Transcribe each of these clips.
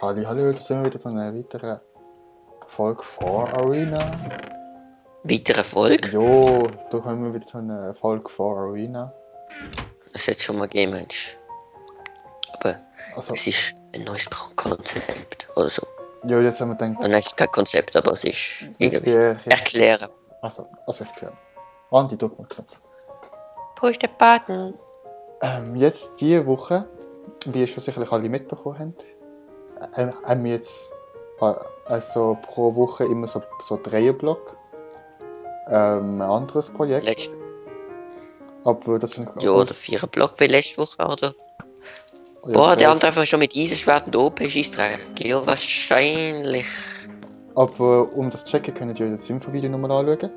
Hallo, da sind wir wieder zu einer weiteren Folge von Arena. Weitere Folge? Jo, da kommen wir wieder zu einer Folge von Arena. Das hat schon mal gegeben, Mensch. Aber Also, es ist ein neues Konzept oder so. jo, jetzt haben wir gedacht, Nein, es ist kein Konzept, aber es ist jetzt irgendwie gehe ich... erklären. Also erklären. Andi, drück mal den Knopf. Push the button. Jetzt diese Woche, wie ihr schon sicherlich alle mitbekommen habt, haben wir jetzt also pro Woche immer so Dreierblock. Ein anderes Projekt. Aber das sind Ja, oder 4 Block wie letzte Woche, oder? ja, Boah, der andere einfach schon mit Eisenschwert und OP schießt. Ja, wahrscheinlich. Aber um das zu checken, könnt ihr das Infovideo nochmal anschauen.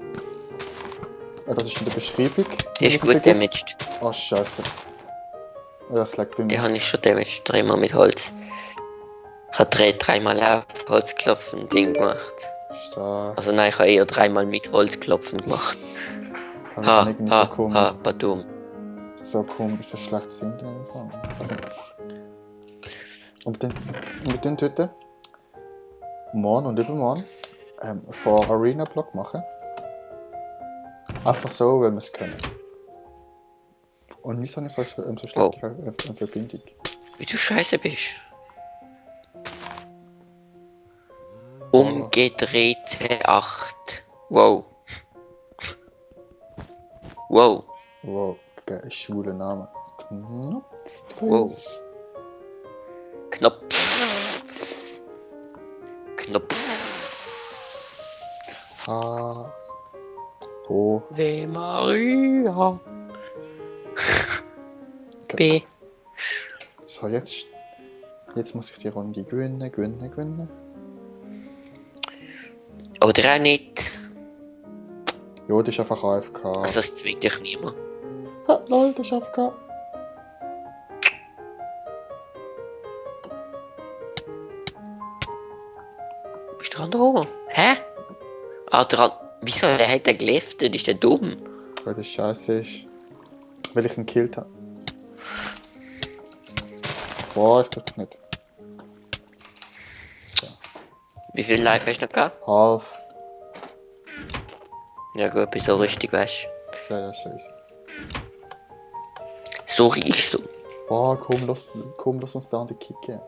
Das ist in der Beschreibung. Der ist gut damaged. Oh, scheiße. Ja, das lag bei mir. Den habe ich schon damaged, 3-mal mit Holz. Ich habe 3-mal auf Holzklopfen Ding gemacht. Stark. Also nein, ich habe eher 3-mal mit Holzklopfen gemacht. Badum. So komisch, so schlecht sind die einfach. Und wir tun heute morgen und übermorgen von Arena-Block machen. Einfach so, weil wir es können. Und wieso ist es so schlecht Verbindung? Wie du scheiße bist. Umgedrehte 8. Wow. Wow. Wow, geil, schwuler Name. Knopf. Wow. Knopf. H. O. W. Maria. B. So, jetzt muss ich die Runde gewinnen. Oder auch nicht. Jo, das ist einfach AFK. Also das zwingt dich niemand. Ha, lol, das ist AFK. Bist du dran da oben? Hä? Ah, dran. Wieso? Er hat den geliftet, ist der dumm? Weil das scheiße ist. Weil ich ihn gekillt habe. Boah, ich das nicht. So. Wie viel Life hast du noch gehabt? Half. Ja gut, bist so richtig, weißt du. Ja, scheiße. So riechst du. Boah, komm, lass uns da an die Kicke.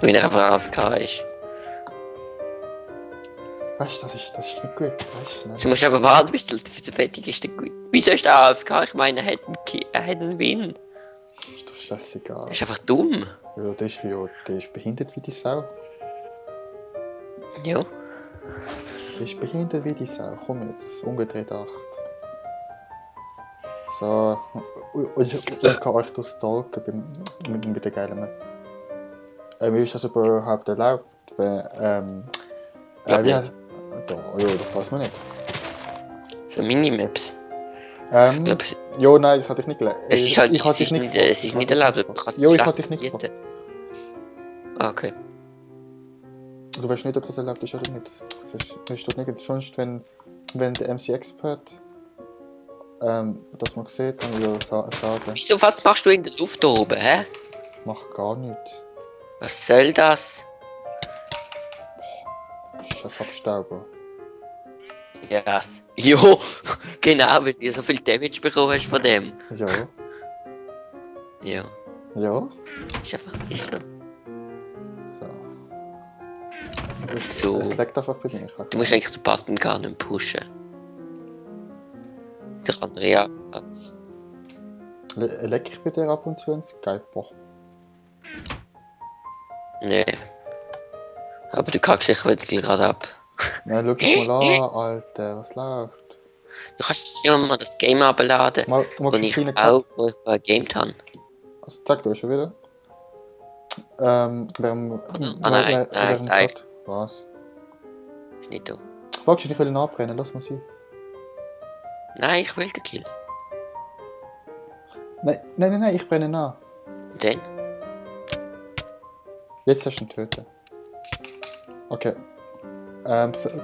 Wenn er einfach AFK ist. Weißt du, das ist nicht gut. Weißt du, ne? Du musst aber warten, bis du fertig ist. Wieso ist der AFK? Ich meine, er hat einen Win. Ist doch scheißegal. Er ist einfach dumm. Ja, der ist behindert wie die Sau. Ja. Der ist behindert wie die Sau. Komm jetzt, umgedreht 8. So. Und ich kann euch das stalken mit der geilen Map. Wie ist das überhaupt erlaubt? Ja, das weiß man nicht. So Minimaps. Jo, nein, ich hatte dich nicht gelernt. Es ist halt nicht erlaubt. Du kannst ich hatte dich nicht gefragt. Ah, okay. Du weißt nicht, ob das erlaubt ist oder nicht. Das steht nicht. Sonst, wenn der MC-Expert das mal sieht, kann ich ja sagen. Wieso, was machst du in der Luft oben, hä? Mach gar nichts. Was soll das? Scheiß Abstauber. Ja. Jo, genau, weil du so viel Damage bekommen hast von dem. Ja. Ja. Ja? Ist einfach ist so. So. Es leckt einfach bei mir. Du musst eigentlich den Button gar nicht pushen. Der andere ja. Leck ich bei dir ab und zu ins Skype? Nee. Aber du kackst dich wirklich gerade ab. Na, schau dich mal an, Alter, was läuft? Du kannst ja mal das Game abladen, wo ich auch gegamed habe. Also, zeig du schon wieder. Nein. Was? Ist nicht du. Magst du nicht nachbrennen? Lass mal sie. Nein, ich will den Kill. Nein, ich brenne nach. Dann? Jetzt hast du ihn töten. Okay.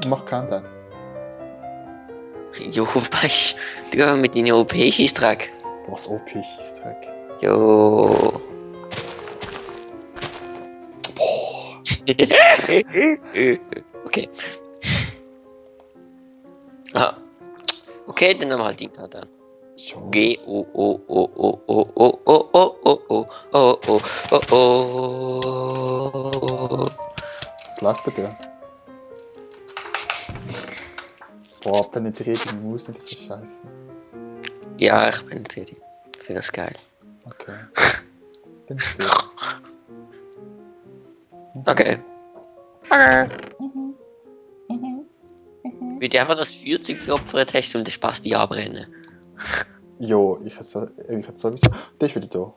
Mach Countdown. Jo, weißt du, mit deinem OP-Schießtrag. Was OP-Schießtrag? Jo. Okay. Aha. Okay, dann nehmen wir halt die Karte an. Schon. G O O O O O O O O O O O O O. Was läuft bei dir? Boah, penetriert die Maus nicht, das ist scheiße. Ja, ich bin tätig. Ich finde das geil. Okay. Bin ich gut. Okay. Wie du einfach das Feuerzeug geopfert hast und den Spasti abbrennen. Jo, ich hätte sowieso. Der ist wieder da.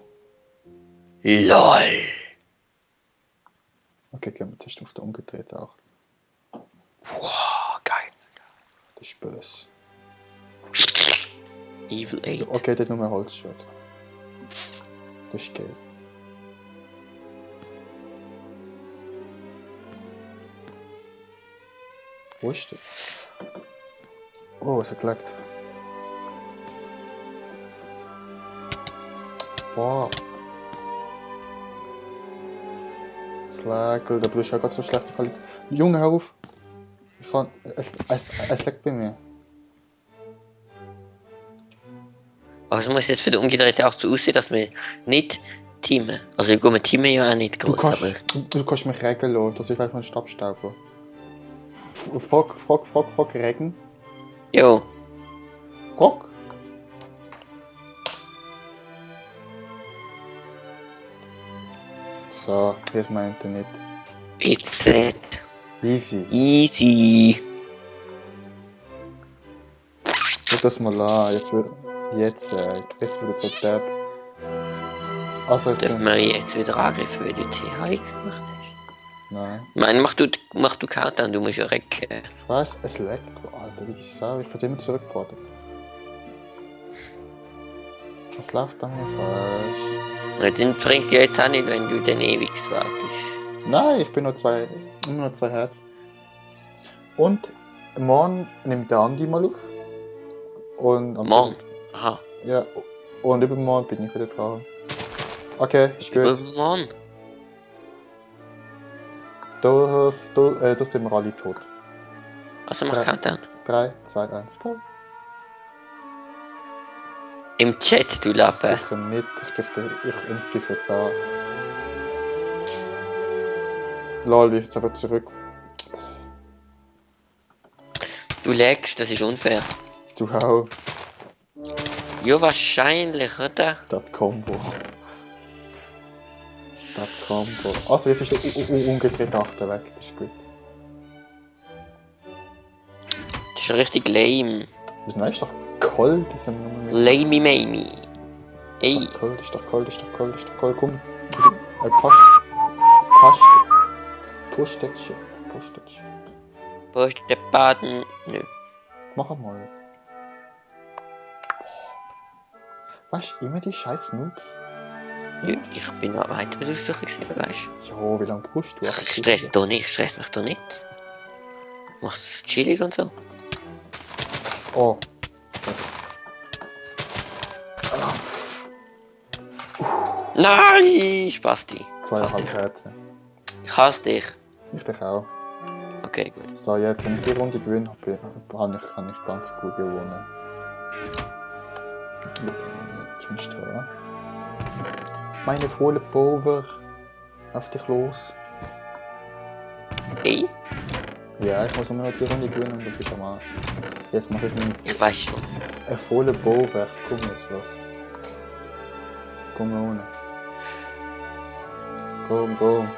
LOL! Okay, gehen wir testen auf der umgedrehten auch. Wow, geil. Das ist böse. Evil 8. Okay, der hat nur ein Holzschwert. Das ist gelb. Wo ist der? Oh, es hat gelegt. Wow. Das Lägel, der ist ja gerade so schlechte Qualität. Junge, hör auf! Ich kann. Es liegt bei mir. Aber es muss jetzt für den Umgedrehten auch so aussehen, dass wir nicht teamen. Also wir gehen teamen ja auch nicht groß, aber... Du kannst mich regen lassen, das ist einfach ein Stabstauber. Frag regen. Jo. Frag. So, hier ist mein Internet. BZ. Easy. Easy. Schau das mal an, jetzt wird so Tab. Also, Dürfen wir jetzt wieder angreifen, weil du TH gemacht hast? Nein. Ich meine, mach du Countdown, du musst ja recken. Ich weiss, es leckt, Alter, wie die Sau, ich werde immer zurückgeladen. Was läuft an mir falsch? Dann bringt ja jetzt auch nicht, wenn du dann ewig wartest. Nein, ich bin nur immer noch 2 Herz. Und morgen nimmt der Andi mal auf. Und am Morgen? Aha. Ja, und übermorgen bin ich wieder dran. Okay, ist gut. Übermorgen? Da sind wir alle tot. Also mach Countdown. 3, 2, 1, go. Im Chat, du Lappe. Sicher nicht, ich gebe jetzt an. Lol, ich aber zurück. Du lagst, das ist unfair. Du auch. Ja, wahrscheinlich, oder? Das Combo. Also jetzt ist der umgedreht Achter weg, das ist gut. Das ist richtig lame. Nein, ist doch kalt, das sind nur mit... Lamey Mamey. Ey. Ist doch kalt, komm. Push that shit. Wo ist der Baden? Nö. Mach mal. Weißt du, immer die scheiß Noobs. Ja, ich bin noch weiter mit Aussuchen gewesen, weißt du? Ja, wie lange pusht du? Ich stress mich doch nicht. Mach's chillig und so. Oh. Nein, Spasti. 2,5 Herzen. Ich hasse dich. Ich dich auch. Okay, gut. So, jetzt, wenn ich die Runde gewinne, habe ich ganz gut gewonnen. Jetzt bist du dran. Meine volle Power auf dich los. Hey, Ja, ich muss nur noch die Runde gewinnen und du bist am Arsch. Jetzt mache ich einen ich weiß schon. vollen Power. Komm jetzt los. Komm ohne. Komm.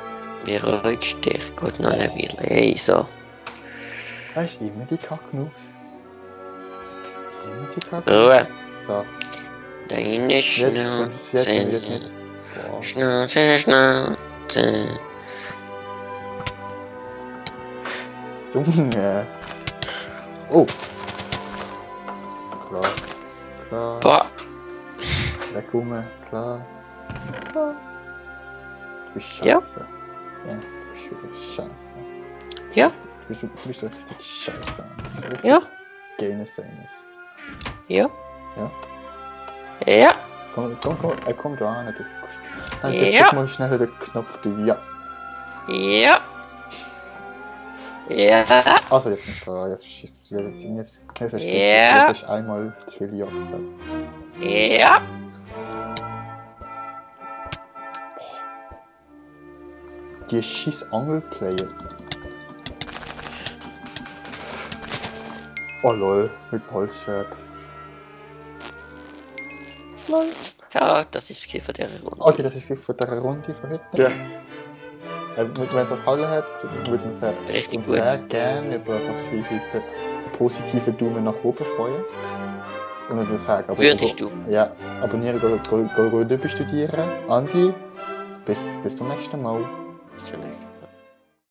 Wie ruhigst dich? Geht noch eine Weile. Hey, so. Weißt du, immer die Kacknuss. Ruhe. So, Deine jetzt Schnauze. nicht. Boah. Schnauze. Junge. Oh. Klar. Boah. Wegkommen, klar. Du bist scheiße. Ja. Ja, du bist wirklich scheiße. Ja. Du bist richtig scheiße. Du bist richtig Ja. Genes. Ja. Ja. Ja. Komm da an, du. Nein, Ja. jetzt mal schnell den Knopf, du. Ja. Ja. Ja. Also jetzt nicht da, jetzt Ja. ist einmal zu viel Ja gesagt. Ja. Die scheiß Angelplayer. Oh lol, mit Holzschwert. Lol. Ja, das ist viel von dieser Runde. Okay, das ist es von dieser Runde von heute. Ja. Wenn es euch gefallen hat, würde uns Richtig sehr gut. gerne über was für einen positiven Daumen nach oben freuen. Und dann würde ich sagen, Würdest du? Ja, abonnieren, Golröde studieren. Andi, bis zum nächsten Mal. Vielleicht.